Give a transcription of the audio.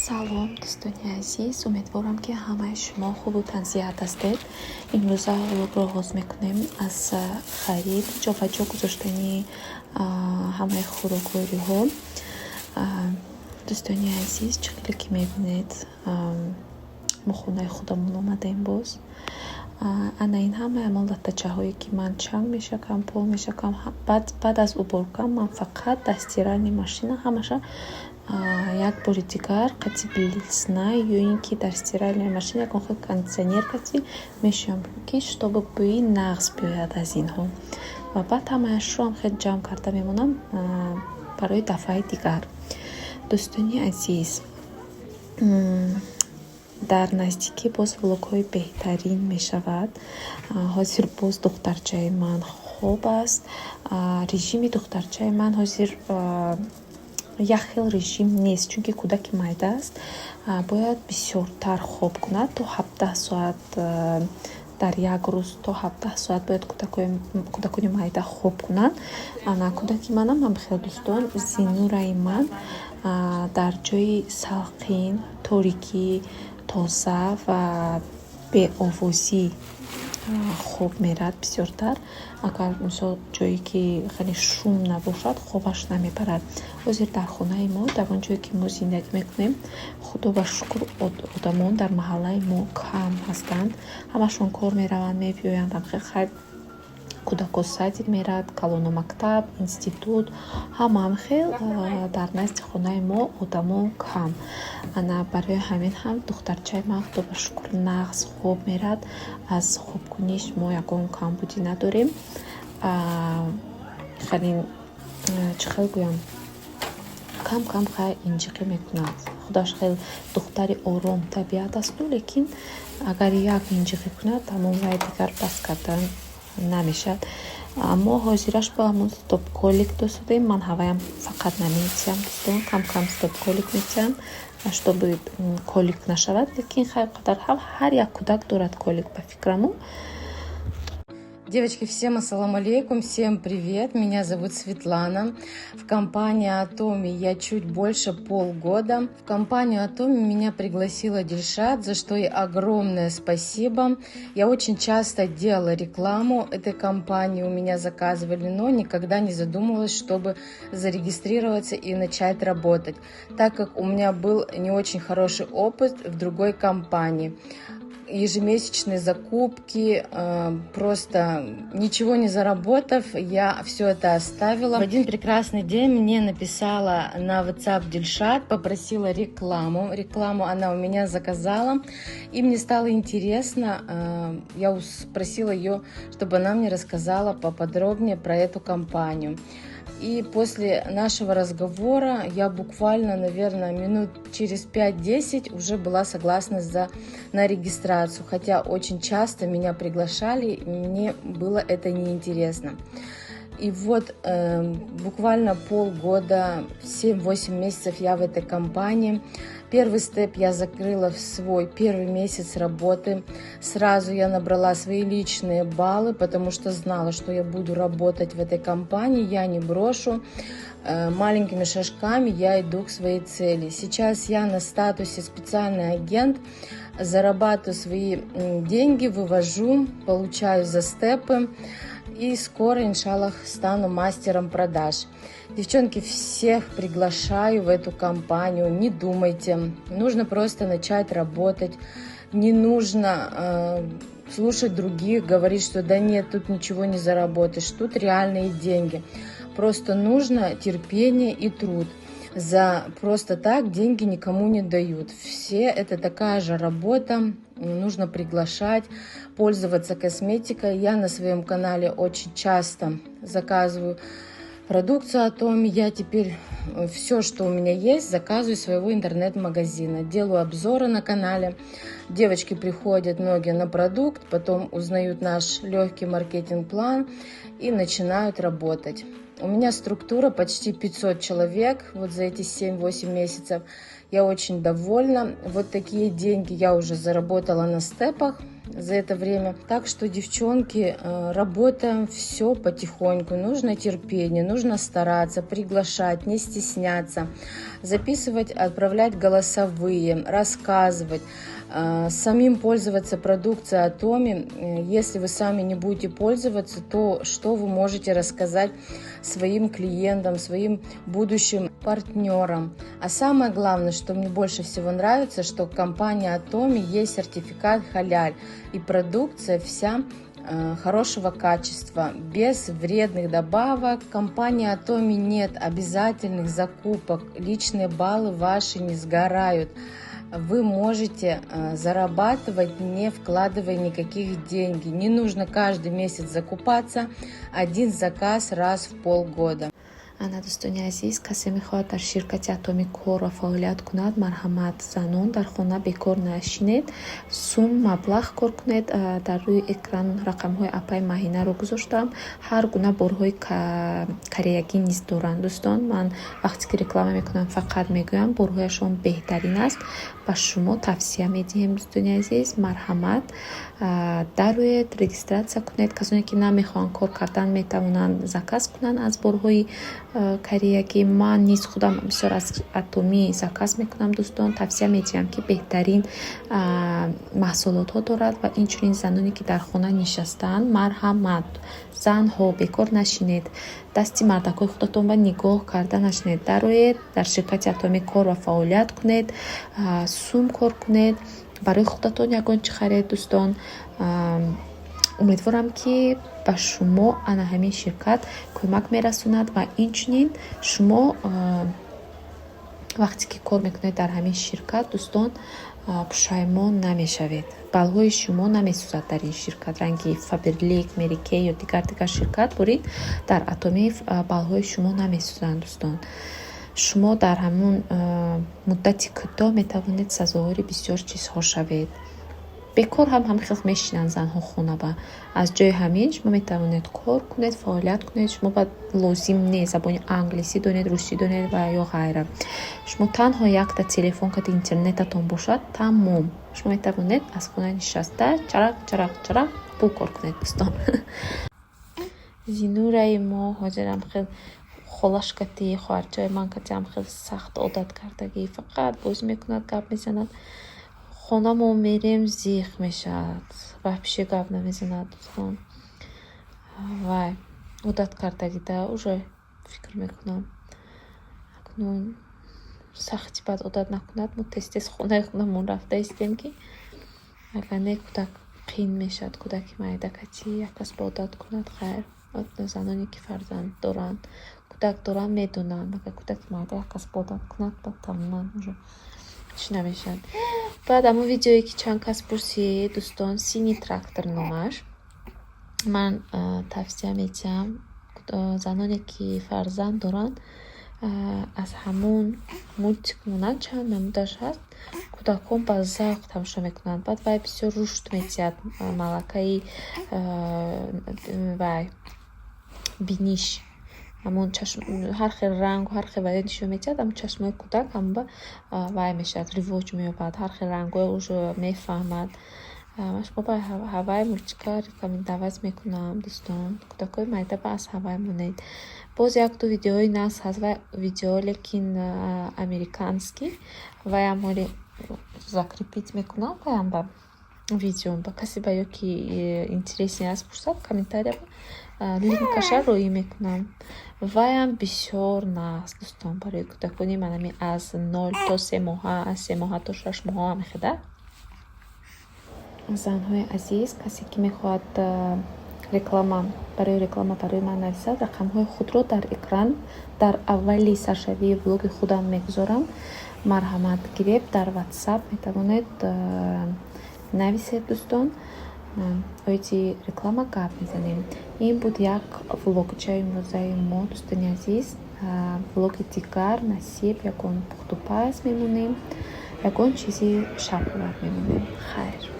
Салом, дӯстони азиз! Умедворам, ки ҳамаи шумо хубу тансиҳат ҳастед. Имрӯза влогро оғоз мекунем аз харид, ҷобаҷо гузоштани ҳамаи хӯроквориҳо. Дӯстони азиз, чӣ хеле ки мебинед, мо хонаи худамон омадаем боз. Ана ин ҳамаи ҳамон латтачаҳое, ки ман чанг мешакам, пол мешакам. Баъд аз уборка ман фақат дар стиральный машина ҳамаша як бори дигар қати белизна ё ин ки дар стиральная машина ягон хел кондитсионер кати мешӯям, ки чтобы бӯи нағз биёяд аз инҳо. Ва баъд ҳамаашро ҳам хел ҷамъ карда мемонам барои дафъаи дигар. Дӯстони азиз, дар наздикӣ боз влогҳои беҳтарин мешавад. Ҳозир боз духтарчаи ман хоб аст. Режими духтарчаи ман ҳозир як хел режим нест, чунки кӯдаки майда аст, бояд бисёртар хоб кунад, то 17 соат дар як рӯз, то 17 соат бояд кӯдакони майда хоб кунанд. Ана кӯдаки манам ҳамхел, дӯстон. Зинураи ман дар ҷои салқин, торикӣ, тоза ва беовозӣ хоб мерад бисёртар. Агар, мисол, ҷое ки хеле шум набошад, хобаш намебарад. Ҳозир дар хонаи мо, дар он ҷое ки мо зиндагӣ мекунем, худо ба шукр, одамон дар маҳаллаи мо кам ҳастанд. Ҳамашон кор мераванд, мебиёянд. Ҳамхел, хайр, кӯдако садик меравад, калоно мактаб, институт, ҳама ҳамхел. Дар назди хонаи мо одамон кам. Ана барои ҳамин ҳам духтарчаи ман, худо ба шукр, нағз хоб мерад. Аз хобкуниш мо ягон камбудӣ надорем. Хеле, чӣ хел гӯям, кам кам хай инҷиқӣ мекунад. Худаш хеле духтари ором табиат асту, лекин агар як инҷиқӣ кунад, тамом, вай дигар бас кардан намешавад. Аммо ҳозираш бо ҳамон стоп колик досудем. Ман ҳаваям фақат наметиҳам, дӯстон, кам кам стоп колик метиҳам, чтобы колик нашавад. Лекин хайр, қадар ҳар як кӯдак дорад колик, ба фикраму. Девочки, всем ассаламу алейкум, всем привет, меня зовут Светлана. В компании Атоми я чуть больше полгода. В компанию Атоми меня пригласила Дильшат, за что ей огромное спасибо. Я очень часто делала рекламу этой компании, у меня заказывали, но никогда не задумывалась, чтобы зарегистрироваться и начать работать, так как у меня был не очень хороший опыт в другой компании: ежемесячные закупки, просто ничего не заработав, я все это оставила. В один прекрасный день мне написала на WhatsApp Дильшат, попросила рекламу. Рекламу она у меня заказала, и мне стало интересно, я спросила ее, чтобы она мне рассказала поподробнее про эту компанию. И после нашего разговора я буквально, наверное, минут через 5-10 уже была согласна на регистрацию. Хотя очень часто меня приглашали, и мне было это неинтересно. И вот буквально полгода, 7-8 месяцев я в этой компании. Первый step я закрыла в свой первый месяц работы. Сразу я набрала свои личные баллы, потому что знала, что я буду работать в этой компании, я не брошу. Маленькими шажками я иду к своей цели. Сейчас я на статусе специальный агент, зарабатываю свои деньги, вывожу, получаю за step ы и скоро, иншаллах, стану мастером продаж. Девчонки, всех приглашаю в эту компанию. Не думайте, нужно просто начать работать. Не нужно слушать других, говорить, что да нет, тут ничего не заработаешь, тут реальные деньги. Просто нужно терпение и труд. За просто так деньги никому не дают. Все это такая же работа, нужно приглашать, пользоваться косметикой. Я на своем канале очень часто заказываю продукцию Атоми. Я теперь все, что у меня есть, заказываю из своего интернет-магазина. Делаю обзоры на канале. Девочки приходят многие на продукт, потом узнают наш легкий маркетинг-план и начинают работать. У меня структура почти 500 человек вот за эти 7-8 месяцев. Я очень довольна. Вот такие деньги я уже заработала на step ах за это время. Так что, девчонки, работаем все потихоньку. Нужно терпение, нужно стараться, приглашать, не стесняться. Записывать, отправлять голосовые, рассказывать, самим пользоваться продукцией Атоми. Если вы сами не будете пользоваться, то что вы можете рассказать своим клиентам, своим будущим партнерам? А самое главное, что мне больше всего нравится, что компания Атоми есть сертификат халяль, и продукция вся хорошего качества, без вредных добавок. В компании Атоми нет обязательных закупок, личные баллы ваши не сгорают. Вы можете зарабатывать, не вкладывая никаких деньги. Не нужно каждый месяц закупаться, один заказ раз в полгода. Ана, дӯстони азиз, касе мехоҳад дар ширкати Атомӣ кор ва фаъолият кунад, марҳамат, занон, дар хона бекор нашинед, сум маблағ кор кунед. Дар рӯи экран рақамҳои апаи Маҳинаро гузоштам. Ҳар гуна борҳои кореягӣ низ доранд, дӯстон. Ман вақте ки реклама мекунам, фақат мегӯям, борҳояшон беҳтарин аст. Ба шумо тавсия медиҳем, дӯстони азиз, марҳамат, дароед, регистрация кунед. Касоне ки намехоҳанд кор кардан, метавонанд заказ кунанд аз борҳои кореягӣ. Ман низ худам бисёр аз Атомӣ заказ мекунам, дӯстон. Тавсия медиҳам, ки беҳтарин маҳсулотҳо дорад. Ва инчунин заноне ки дар хона нишастаанд, марҳамат, занҳо, бекор нашинед, дасти мардакҳои худатон ба нигоҳ карда нашинед, дароед, дар ширкати Атомӣ кор ва фаъолият кунед, сум кор кунед, барои худатон ягон чӣ харед, дӯстон. Умедворам, ки ба шумо ана ҳамин ширкат кӯмак мерасонад. Ва инчунин шумо вақте ки кор мекунед дар ҳамин ширкат, дӯстон, пушаймон намешавед, баллҳои шумо намесӯзад дар ин ширкат. Ранги Фаберлик, Мери Кей ё дигар дигар ширкат бурид, дар Атомӣ баллҳои шумо намесӯзанд, дӯстон. Шумо дар ҳамон муддати кӯтоҳ метавонед сазовори бисёр чизҳо шавед. Бекор ҳам ҳамин хел мешинанд занҳо хонаба. Аз ҷои ҳамин шумо метавонед кор кунед, фаъолият кунед. Шумо ба лозим не забони англисӣ донед, русӣ донед ва ё ғайра. Шумо танҳо якта телефон кати интернетатон бошад, тамом, шумо метавонед аз хона нишаста чарақ, чарақ, чарақ пул кор кунед, дӯстон. Зинураи мо ҳозирам хел холаш кати, хоҳарчаи ман кати ҳам хел сахт одат кардагӣ, фақат бозӣ мекунад, гап мезанад. Хонамо мерем, зиқ мешавад, вообще гап намезанад, дӯстон. Вай одат кардагида уже, фикр мекунам, акнун сахти бад одат накунад. Мо тез тез хонаи худамон рафта истем, ки агар не, кӯдак қин мешавад. Кӯдаки майда кати як кас ба одат кунад. Хайр, заноне ки фарзанд доранд, кӯдак доранд, медонанд, агар кӯдаки майда як кас ба одат кунад, баъд тамоман уже чӣ намешавад. Баъд ҳамон видеое ки чанд кас пурсид, дӯстон, «Синий трактор» номаш. Ман тавсия медиҳам, заноне ки фарзанд доранд, аз ҳамон мультик монанд, чанд намудаш ҳаст, кӯдакон ба завқ тамошо мекунанд. Баъд вай бисёр рушд медиҳад малакаи вай биниш. Ҳамон чашм ҳар хел рангу ҳар хел ваё нишон медиҳад, ҳамон чашмои кӯдак ҳамба вай мешавад, ривоҷ меёбад, ҳар хел рангҳоро уже мефаҳмад. Ман шумо ба ҳавай мультика рекомендовать мекунам, дӯстон. Кӯдакҳои майда ба аз ҳавай монед. Боз як-ду видеои нағз ҳаст, вай видео лекин американский, ваям ҳоли закрепить мекунам, ваям ба видео. Ба касе ба ё ки интересный аст, пурсад, комментария линкаша роӣ мекунам. Ваям бисёр нағз, дӯстон, барои кӯдакони манами аз 0 то 3 моҳа, аз 3 моҳа то 6 моҳа ҳамехеда. Занҳои азиз, касе ки мехоҳад реклама, барои реклама барои ман нависад, рақамҳои худро дар экран дар аввали саршавии влоги худам мегузорам. Марҳамат, гиреб, дар Ватсап метавонед нависед, дӯстон, оиди реклама гап мезанем. Ин буд як влогчаи имрӯзаи мо, дӯстони азиз. Влоги дигар насиб, ягон пухтупаз мемонем, ягон чизи шавқовар мемонем. Хайр.